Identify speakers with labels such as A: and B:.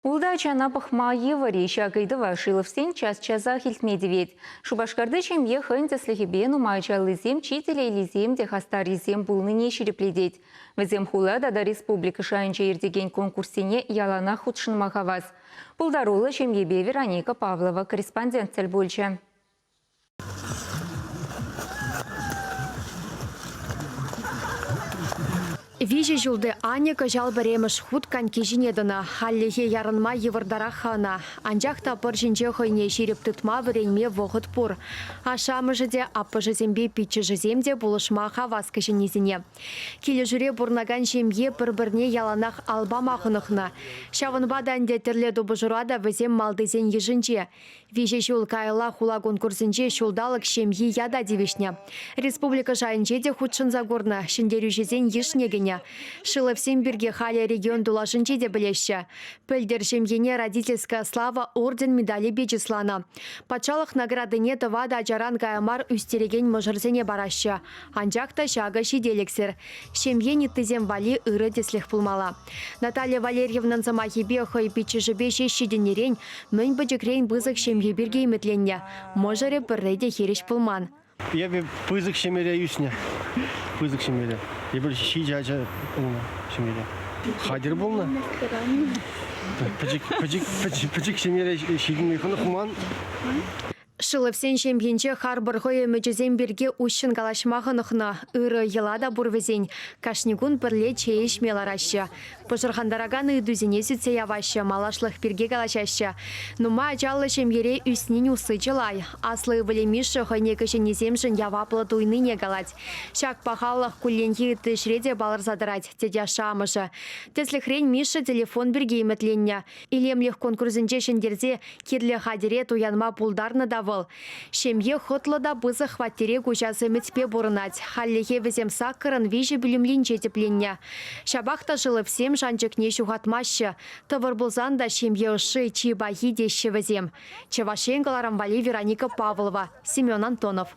A: Ултӑ ачана пӑхма йывӑр-и ҫак ыйтӑва Шиловсен час-часах илтме тивет. Шупашкарти ҫемье хӑйӗн тӗслӗхӗпе нумай ачаллисем чи телейлисем те хастаррисем пулнине ҫирӗплетет. Вӗсем хула тата республика шайӗнче иртекен конкурссене яланах хутшӑнма хавас. Пултаруллӑ ҫемьепе Вероника Павлова корреспондент тӗл пулчӗ.
B: Виҫӗ ҫулти Аня кӑҫал пӗрремӗш хут коньки ҫине тӑнӑ. Хальлӗхе ярӑнма йывӑртарах-ха ӑна. Анчах та пӑр ҫинче хӑйне ҫирӗп тытма вӗренме вӑхӑт пур. Ашшӗ-амӑшӗ те, аппӑшӗсемпе пиччӗшӗсем те пулӑшма хавас кӗҫӗннисене. Килӗшӳре пурӑнакан ҫемье пӗр-пӗрне яланах ал пама хӑнӑхнӑ. Ҫавӑнпа та ӗнтӗ тӗрлӗ тупӑшура та вӗсем малтисен йышӗнче. Виҫӗ ҫул каялла хула конкурсӗнче ҫулталӑк ҫемйи ята тивӗҫнӗ. Республика шайӗнче те хутшӑнса курнӑ, ҫӗнтерӳҫӗсен йышне кӗнӗ. Шиловсем пирки халӗ регион тулашӗнче те пӗлеҫҫӗ. Пӗлтӗр ҫемьене Родительская слава орден медалӗпе чысланӑ. Патшалӑх наградине тӑватӑ ачаран кая мар ӳстерекен мӑшӑрсене параҫҫӗ. Анчах та ҫакӑ ҫителӗксӗр. Ҫемьен ыттисем валли ырӑ тӗслӗх пулмалла. Наталья Валерьевнӑн сӑмахӗпе хӑй пиччӗшӗпе ҫеҫ ҫитӗннӗрен мӗн пӗчӗкрен пысӑк ҫемье пирки ӗмӗтленнӗ. Мӑшӑрӗ пӗрре те хирӗҫ пулман.
C: Эпӗ пысӑк ҫемьере ӳснӗ. Пысӑк ҫемьере. Эпир ҫичӗ ача пулнӑ ҫемьере. Хатӗр пулнӑ. Пӗчӗк, пӗчӗк, пӗчӗк, пӗчӗк ҫемьере ҫитӗнме хӑнӑхман.
B: Шиловсен ҫемйинче харпӑр хӑй ӗмӗчӗсем пирки уҫҫӑн калаҫма хӑнӑхнӑ. Ырӑ йӑла та пур вӗсен. Кашни кун пӗрле чей ӗҫме лараҫҫӗ. Пӑшӑрхантаракан ыйтусене сӳтсе яваҫҫӗ, малашлӑх пирки калаҫаҫҫӗ. Нумай ачаллӑ ҫемьере ӳснин усси чылай. Аслӑ ывӑлӗ Миша хӑйне кӗҫӗннисемшӗн яваплӑ туйнине калать. Ҫак пахалӑх кулленхи ытти ӗҫре те палӑрса тӑрать, тет ашшӗ-амӑшӗ. Тӗслӗхрен, Миша телефон пирки ӗмӗтленнӗ. Илемлӗх конкурсӗнче ҫӗнтерсе кирлӗ хатӗре туянма пултарнӑ та вӑл. Ҫемье хӑтлӑ та пысӑк хваттере куҫас ӗмӗтпе пурӑнать. Хальлӗхе вӗсем саккӑрӑн виҫӗ пӳлӗмлинче тӗпленнӗ. Ҫапах та Шиловсем шанчӑкне ҫухатмаҫҫӗ. Тӑвӑр пулсан та ҫемье ӑшши чи пахи теҫҫӗ вӗсем. Чӑваш Ен кӑларӑм валли Вероника Павлова, Семен Антонов.